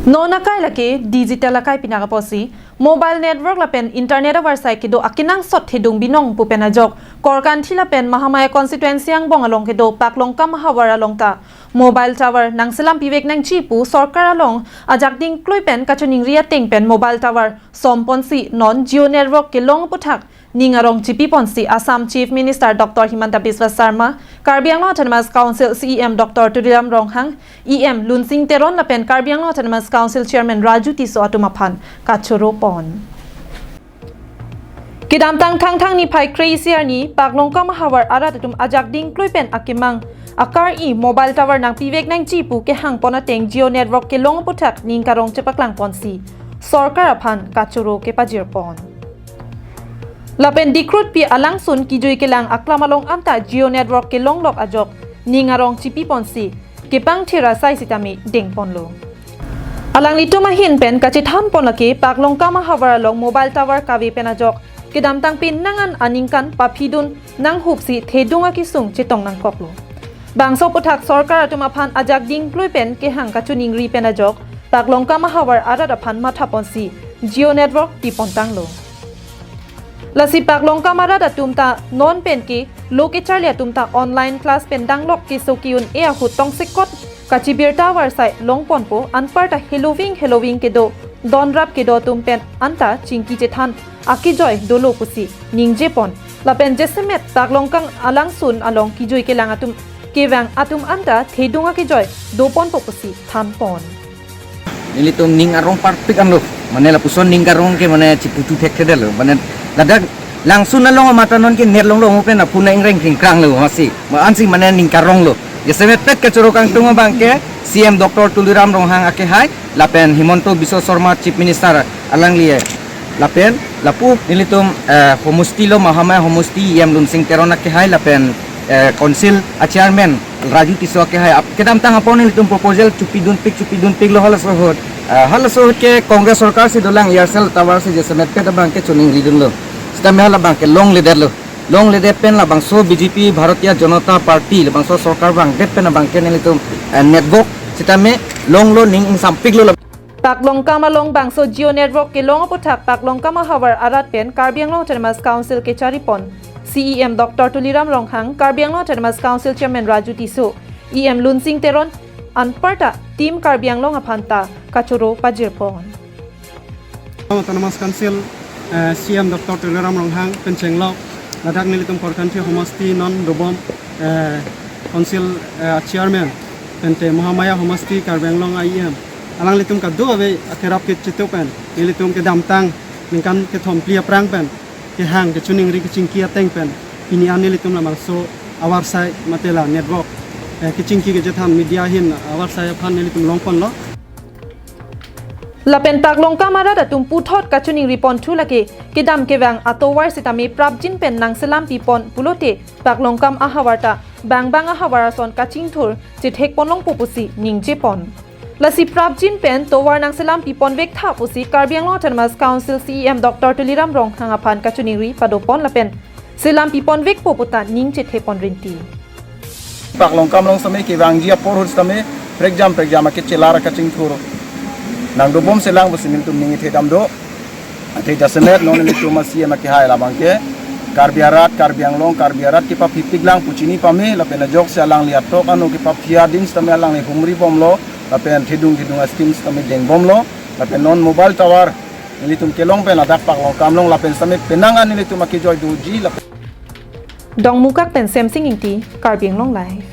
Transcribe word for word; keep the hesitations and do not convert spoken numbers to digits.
Non akai lake digital akai pinak apotsi mobile network lapen internet avarsai kedo akenangsot Thedung Binong pu pen ajok Korkanthi lapen Mahamaya constituency angbong along kedo Paklongkam ahavar along ta mobile tower nangselam pivek nangji pu sorkar along ajak dingklui pen kachiningri ateng pen mobile tower som ponsi non Jio network kelong aputhak ning arong chipi ponsi Assam Chief Minister Doctor Himanta Biswa Sarma, Karbi Anglong Autonomous Council C E M Doctor Tuliram Ronghang, E M Lunsing Teron lapen Karbi Anglong Autonomous Council Chairman Raju Tisso atum aphan kachoro pon. Kedamtang Thangthang niphai kre-isi arni Paklongkam ahavar arat atum ajak dingklui pen akemang akar-i mobile tower nangpivek nangji pu kehang pon ateng Jio network kelong aputhak ning karong chepaklang ponsi sorkar aphan kachoro kepajir pon. Lapen dikrutpi alangsun kejui kelang aklam along anta Jio network kelonglok ajok ning arong chipi ponsi kepangthir asai sitame deng ponlo. Alanglitum ahin pen kachethan pon lake Paklongkam ahavar along mobile tower kave pen ajok kedamtang pen nang an aningkan paphidun nanghupsi Thedung akesung chetong nangkoklo. Bangso aputhak sorkar atum aphan ajak dingklui pen kehang kachiningri pen ajok Paklongkam ahavar arat aphan matha ponsi Jio network pi pon tanglo. Lasi Paklongkam arat atum ta non pen ke lo kecharli atum ta online class pen danglok keso ke-un-e ahut tongsekot kachibirta avarsai long ponpo, anpar ta heloving heloving kedo donrap kedo atum pen anta chingki chethan akejoi dolo pusi ningje pon. Lapen jasemet Paklongkam alangsun along kejui kelang atum kevang atum anta Thedung akejoi do ponpo pusi than pon. Nelitum ning arong parpik anlo, mane lapuson ning karong ke mane chiputu thekthedetlo, mane ladak langsun along mata non ke net longlo, mo pen apuna ingreng kringkranglo, masi ma ansi mane ning karonglo. Jasemet pet kachoro kangtung abang ke C M Doctor Tuliram Ronghang akehai, lapen Himanta Biswa Sarma Chief Minister alangli, lapen lapu nelitum, eh, homosti lo, Mahamaya homosti, E M Lunsing Teron akehai, lapen, eh, council a chairman Raju Tisso akehai ap-, kedamtang apon nelitum proposal chupidunpik chupidunpiklo halaso ahut. Eh, halaso ahut ke Congress sorkar si dolang Aircel tower si jasemet pet abang ke chiningridunlo. Sitame halabang ke longledetlo. Longledet pen labangso B J P Bharatiya Janata Party labangso sorkar vangdet pen abang ke nelitum, eh, network sitame longlo, ning ingsampiklo la. Paklongkam along bangso Jio network kelong aputhak Paklongkam ahavar arat pen Karbi Anglong Autonomous Council kechari pon C E M Doctor Tuliram Ronghang, Karbi Anglong Autonomous Council Chairman Raju Tisso, E M Lunsing Teron, anparta Team Karbi Anglong aphan ta kachoro pajir pon. Autonomous Council, eh, C E M Doctor Tuliram Ronghang pen chenglok, ladak nelitum Korkanthi homosti non dobom, eh, Council, eh, Chairman, pente Mahamaya homosti Karbi Anglong a E M, alanglitum kado ave akerap kechetong pen nelitum kedamtang ningkan kethom phli aphrang pen kehang kachiningri kachingki ateng pen pini an nelitum labangso avarsai mate la network, eh, kachingki kachethan media ahin avarsai aphan nelitum long ponlo. Lapen Paklongkam arat atum puthot kachiningri ponthu lake kedam kevang atovar sitame prapjin pen nangselam pi pon pulote Paklongkam ahavar ta bangbang ahavar ason kachingthur chethek ponlongpo pusi ningje pon. Lasi prapjin pen tovar nangselam pi ponvek tha pusi Karbi Anglong Autonomous Council C E M Doctor Tuliram Ronghang aphan kachiningri pado pon lapen selam pi ponvekpo puta ning chethe pon rinti. Paklongkam along sitame kevangji apor ahut sitame prekjam prekjam ake chelar kachingthur nangdobom selang pusi nelitum ning ithedam do. Athe jasemet non nelitum a C E M akehai labang ke Karbi arat, Karbi Anglong, Karbi arat kepaphipik lang pu chini pame, lapen ajoksi alangli atok ano kepaphi adin sitame alangli humri bomlo, lapen thedung thedung a-scheme sitame deng bomlo, lapen non mobile tower nelitum kelong pen ladak Paklongkam along lapen sitame penang an nelitum akejoi doji lapen. Dongmukak pen Semsing Ingti, Karbi Anglong Live.